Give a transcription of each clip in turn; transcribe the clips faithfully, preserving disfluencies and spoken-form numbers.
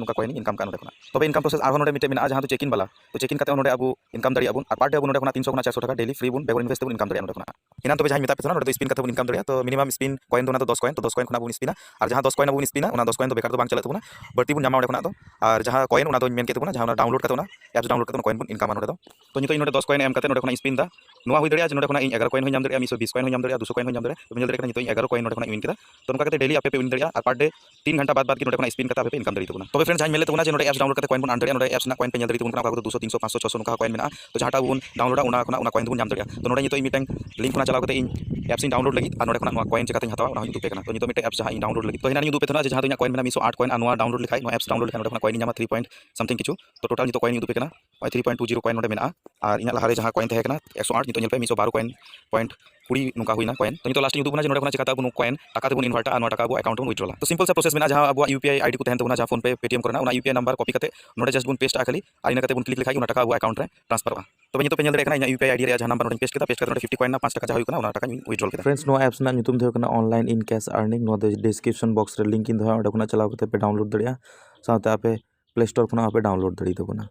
ᱱᱚᱝᱠᱟ coin ᱤᱧ income ᱠᱟᱜᱼᱟ ᱱᱚᱸᱰᱮ ᱠᱷᱚᱱᱟᱜ᱾ ᱛᱚᱵᱮ income process ᱟᱨᱦᱚᱸ ᱱᱚᱸᱰᱮ ᱢᱤᱫᱴᱮᱡ ᱢᱮᱱᱟᱜᱼᱟ, ᱡᱟᱦᱟᱸ ᱫᱚ check in ᱵᱟᱞᱟ᱾ ᱛᱚ check in ᱠᱟᱛᱮ ᱦᱚᱸ ᱱᱚᱸᱰᱮ ᱟᱵᱚ income ᱫᱟᱲᱮᱭᱟᱜᱼᱟ ᱵᱚᱱ, ᱟᱨ per day ᱟᱵᱚ ᱱᱚᱸᱰᱮ ᱠᱷᱚᱱᱟᱜ ᱛᱤᱱᱥᱚ ᱠᱷᱚᱱᱟᱜ ᱪᱟᱨᱥᱚ ᱴᱟᱠᱟ daily free ᱵᱚᱱ ᱵᱮᱜᱚᱨ invest ᱛᱮᱵᱚᱱ income ᱫᱟᱲᱮᱭᱟᱜᱼᱟ ᱱᱚᱸᱰᱮ ᱠᱷᱚᱱᱟᱜ᱾ ᱮᱱᱟᱱ ᱛᱚᱵᱮ ᱡᱟᱦᱟᱸᱧ ᱢᱮᱛᱟᱜ ᱯᱮ ᱛᱟᱦᱮᱱᱟ, ᱱᱚᱸᱰᱮ ᱫᱚ spin ᱠᱟᱛᱮ ᱵᱚᱱ income ᱫᱟᱲᱮᱭᱟᱜᱼᱟ᱾ ᱛᱚ minimum spin coin ᱫᱚ ᱚᱱᱟ ᱫᱚ ᱫᱚᱥ coin, ᱛᱚ ᱫᱚᱥ coin ᱠᱷᱚᱱᱟᱜ ᱵᱚᱱ spin ᱟ, ᱟᱨ ᱡᱟᱦᱟᱸ ᱫᱚᱥ coin ᱟᱵᱚ ᱵᱚᱱ spin ᱟ, ᱚᱱᱟ ᱫᱚᱥ coin ᱫᱚ ᱵᱮᱠᱟᱨ ᱫᱚ ᱵᱟᱝ ᱪᱟᱞᱟᱜ ᱛᱟᱵᱚᱱᱟ, ᱵᱟᱹᱲᱛᱤ ᱵᱚᱱ ᱧᱟᱢᱟ ᱚᱸᱰᱮ ᱠᱷᱚᱱᱟᱜ ᱫᱚ᱾ ᱟᱨ ᱡᱟᱦᱟᱸ coin, ᱚᱱᱟ ᱫᱚᱧ ᱢᱮᱱ ᱠᱮᱫ ᱛᱟᱵᱚᱱᱟ, ᱡᱟᱦᱟᱸ ᱚᱱᱟ download ᱠᱟᱛᱮ ᱚᱱᱟ apps download ᱠᱟᱛᱮ ᱚᱱᱟ coin ᱵᱚᱱ income ᱟ ᱱᱚᱸᱰᱮ ᱫᱚ᱾ ᱛᱚ ᱱᱤᱛᱚᱜ ᱤᱧ ᱱᱚᱸᱰᱮ ᱫᱚᱥ coin ᱮᱢ ᱠᱟᱛᱮ ᱱᱚᱸᱰᱮ ᱠᱷᱚᱱᱟᱜ spin ᱫᱟ, ᱱᱚᱣᱟ ᱦᱩᱭ ᱫᱟᱲᱮᱭᱟᱜᱼᱟ ᱡᱮ ᱱᱚᱸᱰᱮ ᱠᱷᱚᱱᱟᱜ ᱤᱧ ᱮᱜᱟᱨᱚ coin ᱦᱚᱸᱧ ᱧᱟᱢ ᱫᱟᱲᱮᱭᱟᱜᱼᱟ, ᱢᱤᱫᱥᱚ ᱵᱤᱥ coin ᱦᱚᱸᱧ ᱧᱟᱢ ᱫᱟᱲᱮᱭᱟᱜᱼᱟ, ᱫᱩᱥᱚ coin ᱦᱚᱸᱧ ᱧᱟᱢ ᱫᱟᱲᱮᱭᱟᱜᱼᱟ᱾ ᱛᱚᱵᱮ ᱧᱮᱞ ᱫᱟᱲᱮᱭᱟᱜ ᱠᱟᱱᱟ ᱱᱤᱛᱚᱜ ᱤᱧ ᱮᱜᱟᱨᱚ coin ᱱᱚᱸᱰᱮ ᱠᱷᱚᱱᱟᱜ ᱤᱧ win ᱠᱮᱫᱟ᱾ ᱛᱚ ᱱᱚᱝᱠᱟ ᱠᱟᱛᱮ daily ᱟᱯᱮ ᱯᱮ win ᱫᱟᱲᱮᱭᱟᱜᱼᱟ, ᱟᱨ per day ᱛᱤᱱ ᱜᱷᱚᱱᱴᱟ ᱵᱟᱫ ᱵᱟᱫ ᱜᱮ ᱱᱚᱸᱰᱮ ᱠᱷᱚᱱᱟᱜ spin ᱠᱟᱛᱮ ᱟᱯᱮ ᱯᱮ income ᱫᱟᱲᱮ ᱛᱟᱵᱚᱱᱟ᱾ ᱛᱚᱵᱮ friends, ᱡᱟᱦᱟᱸᱧ ᱢᱮᱱ ᱞᱮᱫ ᱛᱟᱵᱚᱱᱟ ᱡᱮ ᱱᱚᱸᱰᱮ apps download ᱠᱟᱛᱮ coin ᱵᱚᱱ earn ᱫᱟᱲᱮᱭᱟᱜᱼᱟ, ᱱᱚᱸᱰᱮ apps ᱨᱮᱱᱟᱜ coin ᱯᱮ ᱧᱮᱞ ᱫᱟᱲᱮ ᱛᱟᱵᱚᱱ ᱠᱟᱱᱟ, ᱚᱠᱟ ᱠᱚᱫᱚ ᱫᱩᱥᱚ, ᱛᱤᱱᱥᱚ, ᱯᱟᱸᱪᱥᱚ, ᱪᱷᱚᱥᱚ ᱱᱚᱝᱠᱟ coin ᱢᱮᱱᱟᱜᱼᱟ᱾ ᱛᱚ ᱡᱟᱦᱟᱸᱴᱟᱜ ᱵᱚᱱ download ᱟ, ᱚᱱᱟ ᱠᱷᱚᱱᱟᱜ ᱚᱱᱟ coin ᱫᱚᱵᱚᱱ ᱧᱟᱢ ᱫᱟᱲᱮᱭᱟᱜᱼᱟ᱾ ᱛᱚ ᱱᱚᱸᱰᱮ ᱱᱤᱛᱚᱜ ᱤᱧ ᱢᱤᱫᱴᱟᱝ link ᱠᱷᱚᱱᱟᱜ ᱪᱟᱞᱟᱣ ᱠᱟᱛᱮ ᱤᱧ apps ᱤᱧ download ᱞᱟᱹᱜᱤᱫ, ᱟᱨ ᱱᱚᱸᱰᱮ ᱠᱷᱚᱱᱟᱜ ᱱᱚᱣᱟ coin ᱪᱮᱠᱟᱛᱮᱧ ᱦᱟᱛᱟᱣᱟ, ᱚᱱᱟ ᱦᱚᱸᱧ ᱩᱫᱩᱜ ᱟᱯᱮ ᱠᱟᱱᱟ᱾ ᱛᱚ ᱱᱤᱛᱚᱜ ᱢᱤᱫᱴᱟᱝ apps ᱡᱟᱦᱟᱸ ᱤᱧ download ᱞᱟᱹᱜᱤᱫ, ᱛᱚ ᱦᱮᱱᱟᱜ ᱤᱧ ᱩᱫᱩᱜ ᱟᱯᱮ ᱛᱟᱦᱮᱱᱟ ᱡᱮ ᱡᱟᱦᱟᱸ ᱫᱚ ᱤᱧᱟᱹᱜ coin ᱢᱮᱱᱟᱜᱼᱟ ᱢᱤᱫᱥᱚ ᱟᱴ coin, ᱟᱨ ᱱᱚᱣᱟ download ᱞᱮᱠᱷᱟᱡ, ᱱᱚᱣᱟ apps download ᱞᱮᱠᱷᱟᱡ ᱱᱚᱸᱰᱮ ᱠᱷᱚᱱᱟᱜ coin ᱤᱧ ᱧᱟᱢᱟ three point something ᱠᱤᱪᱷᱩ᱾ ᱛᱚ total ᱱᱤᱛᱚᱜ coin ᱤᱧ ᱩᱫᱩᱜ ᱟᱯᱮ ᱠᱟᱱᱟ, ᱱᱚᱜᱼᱚᱭ three point two zero coin ᱱᱚᱸᱰᱮ ᱢᱮᱱᱟᱜᱼᱟ᱾ ᱟᱨ ᱤᱧᱟᱹᱜ ᱞᱟᱦᱟᱨᱮ ᱡᱟᱦᱟᱸ coin ᱛᱟᱦᱮᱸ ᱠᱟᱱᱟ ᱮᱠᱥᱚ ᱟᱴ, ᱱᱤᱛᱚᱜ ᱧᱮᱞ ᱯᱮ ᱢᱤᱫᱥᱚ ᱵᱟᱨᱚ coin point ᱠᱩᱲᱤ ᱱᱚᱝᱠᱟ ᱦᱩᱭᱱᱟ coin᱾ ᱛᱚ ᱱᱤᱛᱚᱜ last ᱤᱧ ᱩᱫᱩᱜ ᱵᱚᱱᱟ ᱡᱮ ᱱᱚᱸᱰᱮ ᱠᱷᱚᱱᱟᱜ ᱪᱤᱠᱟᱛᱮ ᱟᱵᱚ ᱱᱚᱣᱟ coin ᱴᱟᱠᱟ ᱛᱮᱵᱚᱱ invert ᱟ ᱟᱨ ᱱᱚᱣᱟ ᱴᱟᱠᱟ ᱟᱵᱚ account ᱨᱮᱵᱚᱱ withdrawᱟ᱾ ᱛᱚ simple ᱥᱮ process ᱢᱮᱱᱟᱜᱼᱟ, ᱡᱟᱦᱟᱸ ᱟᱵᱚᱣᱟᱜ U P I I D ᱠᱚ ᱛᱟᱦᱮᱱ ᱛᱟᱵᱚᱱᱟ, ᱡᱟᱦᱟᱸ PhonePe, Paytm ᱠᱚᱨᱮᱱᱟᱜ, ᱚᱱᱟ U P I number copy ᱠᱟᱛᱮ ᱱᱚᱸᱰᱮ just ᱵᱚᱱ paste ᱟ ᱠᱷᱟᱹᱞᱤ, ᱟᱨ ᱤᱱᱟᱹ ᱠᱟᱛᱮ ᱵᱚᱱ click ᱞᱮᱠᱷᱟᱡ ᱜᱮ ᱚᱱᱟ ᱴᱟᱠᱟ ᱟᱵᱚ account ᱨᱮ transferᱚᱜᱼᱟ᱾ ᱛᱚᱵᱮ ᱱᱤᱛᱚᱜ ᱯᱮ ᱧᱮᱞ ᱫᱟᱲᱮᱭᱟᱜ ᱠᱟᱱᱟ ᱤᱧᱟᱹᱜ U P I I D ᱨᱮᱭᱟᱜ ᱡᱟᱦᱟᱸ number ᱱᱚᱸᱰᱮᱧ paste ᱠᱮᱫᱟ, paste ᱠᱟᱛᱮ ᱱᱚᱸᱰᱮ fifty coin ᱨᱮᱱᱟᱜ ᱯᱟᱸᱪ ᱴᱟᱠᱟ ᱡᱟᱦᱟᱸ ᱦᱩᱭᱩᱜ ᱠᱟᱱᱟ, ᱚᱱᱟ ᱴᱟᱠᱟᱧ withdraw ᱠᱮᱫᱟ᱾ Friends, ᱱᱚᱣᱟ apps ᱨᱮᱱᱟᱜ ᱧᱩᱛᱩᱢ ᱫᱚ ᱦᱩᱭᱩᱜ ᱠᱟᱱᱟ online in cash earning᱾ ᱱᱚᱣᱟ ᱫᱚ description box ᱨᱮ link ᱤᱧ ᱫᱚᱦᱚᱭᱟ, ᱚᱸᱰᱮ ᱠᱷᱚᱱᱟᱜ ᱪᱟᱞᱟᱣ ᱠᱟᱛᱮ ᱯᱮ download ᱫᱟᱲᱮᱭᱟᱜᱼᱟ, ᱥᱟᱶᱛᱮ ᱟᱯᱮ Play Store ᱠᱷᱚᱱᱟᱜ ᱦᱚᱸᱯᱮ download ᱫᱟᱲᱮᱭᱟᱜ ᱛᱟᱵᱚᱱᱟ᱾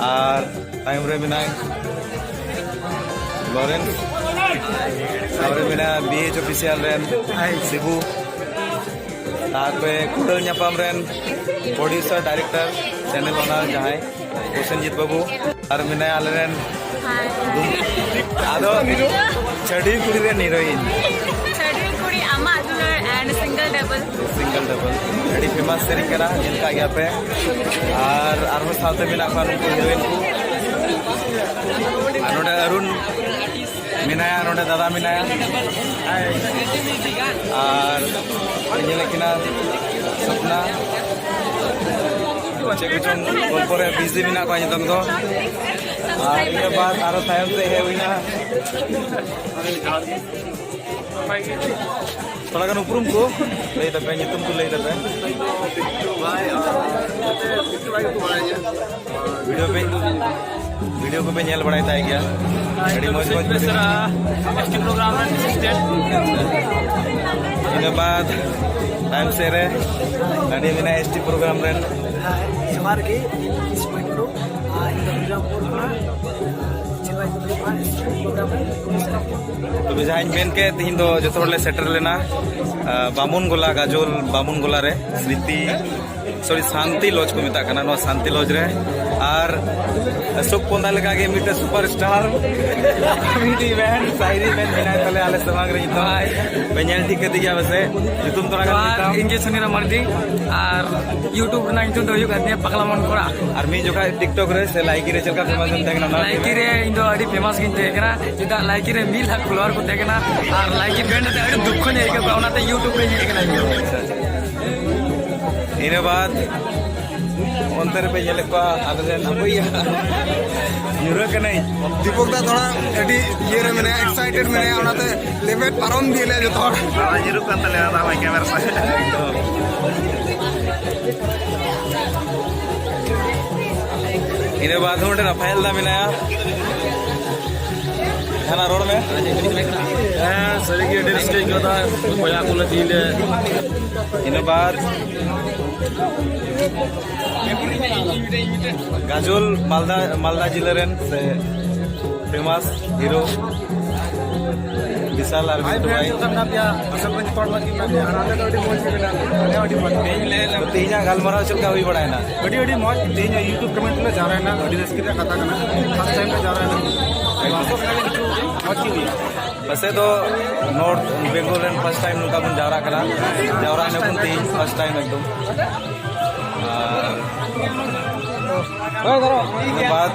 ᱟᱨ ᱛᱟᱭᱚᱢ ᱨᱮ ᱢᱮᱱᱟᱭ ᱞᱚᱨᱮᱱᱥ, ᱛᱟᱨᱯᱚᱨᱮ ᱢᱮᱱᱟᱭᱟ ᱵᱤ ᱮᱭᱤᱪ ᱚᱯᱷᱤᱥᱤᱭᱟᱞ ᱨᱮᱱ ᱥᱤᱵᱩ, ᱛᱟᱨᱯᱚᱨᱮ ᱠᱩᱰᱟᱹᱞ ᱧᱟᱯᱟᱢ ᱨᱮᱱ ᱯᱨᱚᱰᱭᱩᱥᱟᱨ, ᱰᱟᱭᱨᱮᱠᱴᱚᱨ, ᱪᱮᱱᱮᱞ ᱚᱱᱟᱨ ᱡᱟᱦᱟᱸᱭ ᱯᱨᱚᱥᱮᱱᱡᱤᱛ ᱵᱟᱹᱵᱩ, ᱟᱨ ᱢᱮᱱᱟᱭᱟ ᱟᱞᱮ ᱨᱮᱱ ᱟᱫᱚ ᱪᱷᱟᱹᱰᱣᱤ ᱠᱩᱲᱤ ᱨᱮᱱ ᱦᱤᱨᱳᱭᱤᱱ᱾ ᱪᱷᱟᱹᱰᱣᱤ ᱠᱩᱲᱤ ᱟᱢᱟᱜ ᱫᱩᱞᱟᱹᱲ and single devil᱾ ᱥᱤᱝᱜᱮᱞ ᱰᱮᱵᱚᱞ, ᱟᱹᱰᱤ ᱯᱷᱮᱢᱟᱥ ᱥᱮᱨᱮᱧ ᱠᱟᱱᱟ, ᱧᱮᱞ ᱠᱟᱜ ᱜᱮᱭᱟ ᱯᱮ᱾ ᱟᱨ ᱟᱨᱦᱚᱸ ᱥᱟᱶᱛᱮ ᱢᱮᱱᱟᱜ ᱠᱚᱣᱟ ᱱᱩᱠᱩ ᱦᱤᱨᱳᱭᱤᱱ ᱠᱚ᱾ ᱟᱨ ᱱᱚᱰᱮ ᱟᱨᱩᱱ ᱢᱮᱱᱟᱭᱟ, ᱱᱚᱰᱮ ᱫᱟᱫᱟ ᱢᱮᱱᱟᱭᱟ᱾ ᱟᱨ ᱧᱮᱞᱮᱫ ᱠᱤᱱᱟ ᱥᱚᱯᱱᱟ᱾ ᱪᱮᱫ ᱠᱚᱪᱚᱝ ᱜᱚᱞᱯᱚ ᱨᱮ ᱵᱤᱡᱤ ᱢᱮᱱᱟᱜ ᱠᱚᱣᱟ ᱱᱤᱛᱚᱝ ᱫᱚ᱾ ᱟᱨ ᱤᱱᱟᱹ ᱵᱟᱫ ᱟᱨᱚ ᱛᱟᱭᱚᱢ ᱥᱮᱫ ᱦᱮᱡ ᱦᱩᱭᱱᱟ᱾ ᱛᱷᱚᱲᱟ ᱜᱟᱱ ᱩᱯᱨᱩᱢ ᱠᱚ ᱞᱟᱹᱭ ᱛᱟᱯᱮ, ᱧᱩᱛᱩᱢ ᱠᱚ ᱞᱟᱹᱭ ᱛᱟᱯᱮ᱾ ᱵᱷᱤᱰᱤᱭᱳ ᱯᱮ, ᱵᱷᱤᱰᱤᱭᱳ ᱠᱚᱯᱮ ᱧᱮᱞ ᱵᱟᱲᱟᱭ ᱛᱟᱭ ᱜᱮᱭᱟ᱾ ᱟᱹᱰᱤ ᱢᱚᱡᱽ ᱢᱚᱡᱽ ᱵᱷᱤᱰᱤᱭᱳ᱾ ᱮᱥ ᱴᱤ ᱯᱨᱳᱜᱨᱟᱢ ᱨᱮᱱ ᱮᱥᱤᱥᱴᱮᱱᱴ᱾ ᱤᱱᱟᱹ ᱵᱟᱫ ᱛᱟᱭᱚᱢ ᱥᱮᱫ ᱨᱮ ᱦᱟᱹᱱᱤ ᱢᱮᱱᱟᱭᱟ ᱮᱥ ᱴᱤ ᱯᱨᱳᱜᱨᱟᱢ ᱨᱮᱱ᱾ ᱡᱚᱦᱟᱨ ᱜᱮ, ᱤᱧ ᱫᱚ ᱵᱤᱨᱟᱢᱯᱩᱨ ᱠᱷᱚᱱᱟᱜ᱾ ᱛᱚᱵᱮ ᱡᱟᱦᱟᱸᱧ ᱢᱮᱱ ᱠᱮᱫ, ᱛᱤᱦᱤᱧ ᱫᱚ ᱡᱚᱛᱚ ᱦᱚᱲ ᱞᱮ ᱥᱮᱴᱮᱨ ᱞᱮᱱᱟ, ᱟ, ᱵᱟᱢᱩᱱ ᱜᱚᱞᱟ, ᱜᱟᱡᱚᱞ ᱵᱟᱢᱩᱱ ᱜᱚᱞᱟ ᱨᱮ, ᱥᱢᱨᱤᱛᱤ, ᱥᱚᱨᱤ, ᱥᱟᱱᱛᱤ ᱞᱚᱡᱽ ᱠᱚ ᱢᱮᱛᱟᱜ ᱠᱟᱱᱟ, ᱱᱚᱣᱟ ᱥᱟᱱᱛᱤ ᱞᱚᱡᱽ ᱨᱮ᱾ ᱟᱨ ᱟᱥᱳᱠ ᱯᱚᱱᱰᱟ ᱞᱮᱠᱟ ᱜᱮ ᱢᱤᱫᱴᱮᱱ ᱥᱩᱯᱟᱨ ᱥᱴᱟᱨ, ᱢᱤᱫᱴᱤᱡ ᱢᱮᱱ, ᱥᱟᱭᱨᱤ ᱢᱮᱱ ᱢᱮᱱᱟᱭ ᱛᱟᱞᱮ ᱟᱞᱮ ᱥᱟᱢᱟᱝ ᱨᱮ ᱱᱤᱛᱚᱜ᱾ ᱦᱳᱭ᱾ ᱯᱮ ᱧᱮᱞ ᱴᱷᱤᱠ ᱠᱟᱫᱮ ᱜᱮᱭᱟ ᱯᱟᱥᱮ, ᱧᱩᱛᱩᱢ ᱛᱷᱚᱲᱟ ᱜᱟᱱ ᱡᱚᱦᱟᱨ, ᱢᱮᱛᱟᱢ᱾ ᱤᱧ ᱜᱮ ᱥᱩᱱᱤᱨᱟ ᱢᱟᱨᱰᱤ, ᱟᱨ YouTube ᱨᱮᱱᱟᱜ ᱧᱩᱛᱩᱢ ᱫᱚ ᱦᱩᱭᱩᱜ ᱠᱟᱱ ᱛᱤᱧᱟᱹ ᱯᱟᱜᱽᱞᱟ ᱢᱚᱱ ᱠᱚᱲᱟ᱾ ᱟᱨ ᱢᱤᱫ ᱡᱚᱠᱷᱟᱡ TikTok ᱨᱮ ᱥᱮ ᱞᱟᱭᱠᱤ ᱨᱮ ᱪᱮᱫ ᱞᱮᱠᱟ ᱯᱷᱮᱢᱟᱥ ᱮᱢ ᱛᱟᱦᱮᱸ ᱠᱟᱱᱟ ᱚᱱᱟ? ᱞᱟᱭᱠᱤ ᱨᱮ ᱤᱧ ᱫᱚ ᱟᱹᱰᱤ ᱯᱷᱮᱢᱟᱥ ᱜᱤᱧ ᱛᱟᱦᱮᱸ ᱠᱟᱱᱟ, ᱪᱮᱫᱟᱜ ᱞᱟᱭᱠᱤ ᱨᱮ ᱢᱤᱫ ᱞᱟᱠᱷ ᱯᱷᱚᱞᱳᱣᱟᱨ ᱠᱚ ᱛᱟᱦᱮᱸ ᱠᱟᱱᱟ, ᱟᱨ ᱞᱟᱭᱠᱤ ᱵᱮᱱᱰ ᱛᱮ ᱟᱹᱰᱤ ᱫᱩᱠᱷᱚᱧ ᱟᱹᱭᱠᱟᱹᱣ ᱠᱮᱫᱟ, ᱚᱱᱟᱛᱮ YouTube ᱨᱮᱧ ᱦᱮᱡ ᱠᱟᱱᱟ ᱤᱧ ᱫᱚ᱾ ᱤᱱᱟᱹ ᱵᱟᱫ ᱚᱱᱛᱮ ᱨᱮᱯᱮ ᱧᱮᱞᱮᱫ ᱠᱚᱣᱟ ᱟᱞᱮ ᱨᱮᱱ ᱟᱵᱚᱭᱟ ᱧᱩᱨᱦᱟᱹ ᱠᱟᱹᱱᱟᱹᱧ᱾ ᱫᱤᱯᱚᱠ ᱫᱟ ᱛᱷᱚᱲᱟ ᱟᱹᱰᱤ ᱤᱭᱟᱹ ᱨᱮ ᱢᱮᱱᱟᱭᱟ, ᱮᱠᱥᱟᱭᱴᱮᱰ ᱢᱮᱱᱟᱭᱟ, ᱚᱱᱟᱛᱮ ᱞᱮᱵᱮᱫ ᱯᱟᱨᱚᱢ ᱤᱫᱤᱭᱟᱞᱮ ᱡᱚᱛᱚ ᱦᱚᱲ᱾ ᱫᱟᱜ ᱧᱩᱨᱩᱜ ᱠᱟᱱ ᱛᱟᱞᱮᱭᱟ, ᱫᱟᱜ ᱢᱟ ᱠᱮᱢᱮᱨᱟ ᱥᱟᱭᱤᱰ᱾ ᱤᱱᱟᱹ ᱵᱟᱫ ᱦᱚᱸ ᱚᱸᱰᱮ ᱨᱟᱯᱷᱟᱭᱮᱞ ᱫᱟ ᱢᱮᱱᱟᱭᱟ᱾ ᱦᱟᱱᱟ ᱨᱚᱲ ᱢᱮ᱾ ᱦᱮᱸ, ᱥᱟᱹᱨᱤᱜᱮ ᱟᱹᱰᱤ ᱨᱟᱹᱥᱠᱟᱹᱧ ᱟᱹᱭᱠᱟᱹᱣ ᱫᱟ ᱵᱚᱭᱦᱟ ᱠᱚ ᱞᱮ ᱛᱮᱦᱮᱧ ᱞᱮ᱾ ᱤᱱᱟᱹ ᱵᱟᱫ ᱜᱟᱡᱚᱞ ᱢᱟᱞᱫᱟ, ᱢᱟᱞᱫᱟ ᱡᱤᱞᱟᱹ ᱨᱮᱱ ᱥᱮ ᱯᱷᱮᱢᱟᱥ ᱦᱤᱨᱳ ᱵᱤᱥᱟᱞ ᱟᱨ ᱵᱷᱟᱭ ᱢᱤᱱᱴᱩ ᱵᱷᱟᱭ᱾ ᱪᱮᱫ ᱞᱮᱠᱟ ᱢᱮᱱᱟᱜ ᱯᱮᱭᱟ? ᱟᱥᱟ ᱠᱚᱨᱮ ᱡᱚᱛᱚ ᱦᱚᱲ ᱢᱚᱡᱽ ᱜᱮ ᱢᱮᱱᱟᱜ ᱯᱮᱭᱟ ᱟᱨ ᱟᱞᱮ ᱫᱚ ᱟᱹᱰᱤ ᱢᱚᱡᱽ ᱜᱮ ᱢᱮᱱᱟᱜ ᱞᱮᱭᱟ᱾ ᱟᱞᱮ ᱦᱚᱸ ᱟᱹᱰᱤ ᱢᱚᱡᱽ᱾ ᱛᱮᱦᱮᱧᱟᱜ ᱜᱟᱞᱢᱟᱨᱟᱣ ᱪᱮᱫ ᱞᱮᱠᱟ ᱦᱩᱭ ᱵᱟᱲᱟᱭᱮᱱᱟ? ᱟᱹᱰᱤ ᱟᱹᱰᱤ ᱢᱚᱡᱽ᱾ ᱛᱮᱦᱮᱧ YouTube ᱠᱚᱢᱮᱱᱴ ᱞᱮ ᱡᱟᱣᱨᱟᱭᱮᱱᱟ, ᱟᱹᱰᱤ ᱨᱟᱹᱥᱠᱟᱹ ᱨᱮᱭᱟᱜ ᱠᱟᱛᱷᱟ ᱠᱟᱱᱟ᱾ ᱯᱷᱟᱥᱴ ᱴᱟᱭᱤᱢ ᱞᱮ ᱡᱟᱣᱨᱟᱭᱮᱱᱟ᱾ ᱟᱥᱚᱜ ᱠᱟᱱᱟᱞᱮ ᱠᱤᱪᱷᱩ ᱢᱚᱡᱽ ᱜᱮ ᱦᱩᱭᱩᱜᱼᱟ᱾ ᱯᱟᱥᱮ ᱫᱚ ᱱᱚᱨᱛᱷ ᱵᱮᱝᱜᱚᱞ ᱨᱮᱱ ᱯᱷᱟᱥᱴ ᱴᱟᱭᱤᱢ ᱱᱚᱝᱠᱟ ᱵᱚᱱ ᱡᱟᱣᱨᱟᱜ ᱠᱟᱱᱟ᱾ ᱡᱟᱣᱨᱟ ᱮᱱᱟ ᱵᱚᱱ ᱛᱮᱦᱮᱧ ᱯᱷᱟᱥᱴ ᱴᱟᱭᱤᱢ ᱮᱠᱫᱚᱢ᱾ ᱟᱨ ᱵᱟᱫ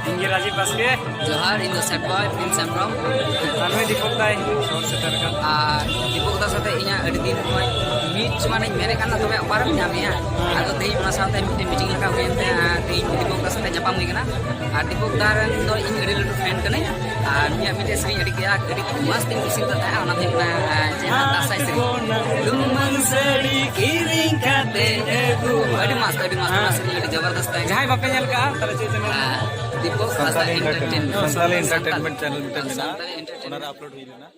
ᱤᱧ ᱜᱮ ᱨᱟᱡᱤᱵ ᱵᱟᱥᱠᱮ᱾ ᱡᱚᱦᱟᱨ, ᱤᱧ ᱫᱚ ᱥᱮᱴ ᱵᱚᱭ ᱯᱨᱤᱱᱥ ᱦᱮᱢᱵᱨᱚᱢ᱾ ᱟᱨ ᱱᱩᱭ ᱫᱤᱯᱚᱠ ᱫᱟᱭ ᱥᱚᱦᱚᱨ ᱥᱮᱴᱮᱨ ᱟᱠᱟᱱ᱾ ᱟᱨ ᱫᱤᱯᱚᱠ ᱫᱟ ᱥᱟᱛᱮ ᱤᱧᱟᱹᱜ ᱟᱹᱰᱤ ᱫᱤᱱ ᱠᱷᱚᱱ ᱢᱤᱴ ᱢᱟᱱᱮᱧ ᱢᱮᱱᱮᱫ ᱠᱟᱱ ᱛᱚᱵᱮ ᱚᱠᱟᱨᱮᱢ ᱧᱟᱢᱮᱭᱟ? ᱟᱫᱚ ᱛᱮᱦᱮᱧ ᱚᱱᱟ ᱥᱟᱶᱛᱮ ᱢᱤᱫᱴᱮᱱ ᱢᱤᱴᱤᱝ ᱞᱮᱠᱟ ᱦᱩᱭᱮᱱ ᱛᱮ, ᱟᱨ ᱛᱮᱦᱮᱧ ᱫᱤᱯᱚᱠ ᱫᱟ ᱥᱟᱛᱮ ᱧᱟᱯᱟᱢ ᱦᱩᱭ ᱠᱟᱱᱟ᱾ ᱟᱨ ᱫᱤᱯᱚᱠ ᱫᱟ ᱨᱮᱱ ᱫᱚ ᱤᱧ ᱟᱹᱰᱤ ᱞᱟᱹᱴᱩ ᱯᱷᱮᱱ ᱠᱟᱹᱱᱟᱹᱧ᱾ ᱟᱨ ᱩᱱᱤᱭᱟᱜ ᱢᱤᱫᱴᱮᱡ ᱥᱮᱨᱮᱧ ᱟᱹᱰᱤ ᱠᱟᱡᱟᱠ, ᱟᱹᱰᱤ ᱢᱚᱡᱽ ᱛᱤᱧ ᱠᱩᱥᱤᱭᱟᱫ ᱛᱟᱦᱮᱸᱫ, ᱚᱱᱟ ᱫᱚ ᱦᱩᱭᱩᱜ ᱠᱟᱱᱟ, ᱟᱨ ᱪᱮᱫ ᱦᱟᱸᱜ ᱫᱟᱸᱥᱟᱭ ᱥᱮᱨᱮᱧ᱾ ᱞᱩᱢᱟᱹᱝ ᱥᱟᱹᱲᱤ ᱠᱤᱨᱤᱧ ᱠᱟᱛᱮ ᱟᱹᱜᱩ᱾ ᱟᱹᱰᱤ ᱢᱚᱡᱽ, ᱟᱹᱰᱤ ᱢᱚᱡᱽ, ᱚᱱᱟ ᱥᱮᱨᱮᱧ ᱟᱹᱰᱤ ᱡᱚᱵᱚᱨᱫᱚᱥᱛ ᱛᱟᱦᱮᱸ ᱠᱟᱱᱟ᱾ ᱡᱟᱦᱟᱸᱭ ᱵᱟᱯᱮ ᱧᱮᱞ ᱠᱟᱜᱼᱟ, ᱛᱟᱦᱞᱮ ᱪᱮᱫ ᱪᱮᱱᱮᱞ? ᱟᱨ Dipak Hansda Santali entertainment, Santali entertainment channel ᱢᱤᱫᱴᱮᱱ ᱢᱮᱱᱟᱜᱼᱟ, ᱥᱟᱱᱛᱟᱲᱤ ᱮᱱᱴᱟᱨᱴᱮᱱᱢᱮᱱᱴ᱾ ᱚᱱᱟᱨᱮ ᱟᱯᱞᱳᱰ ᱦᱩᱭ ᱞᱮᱱᱟ᱾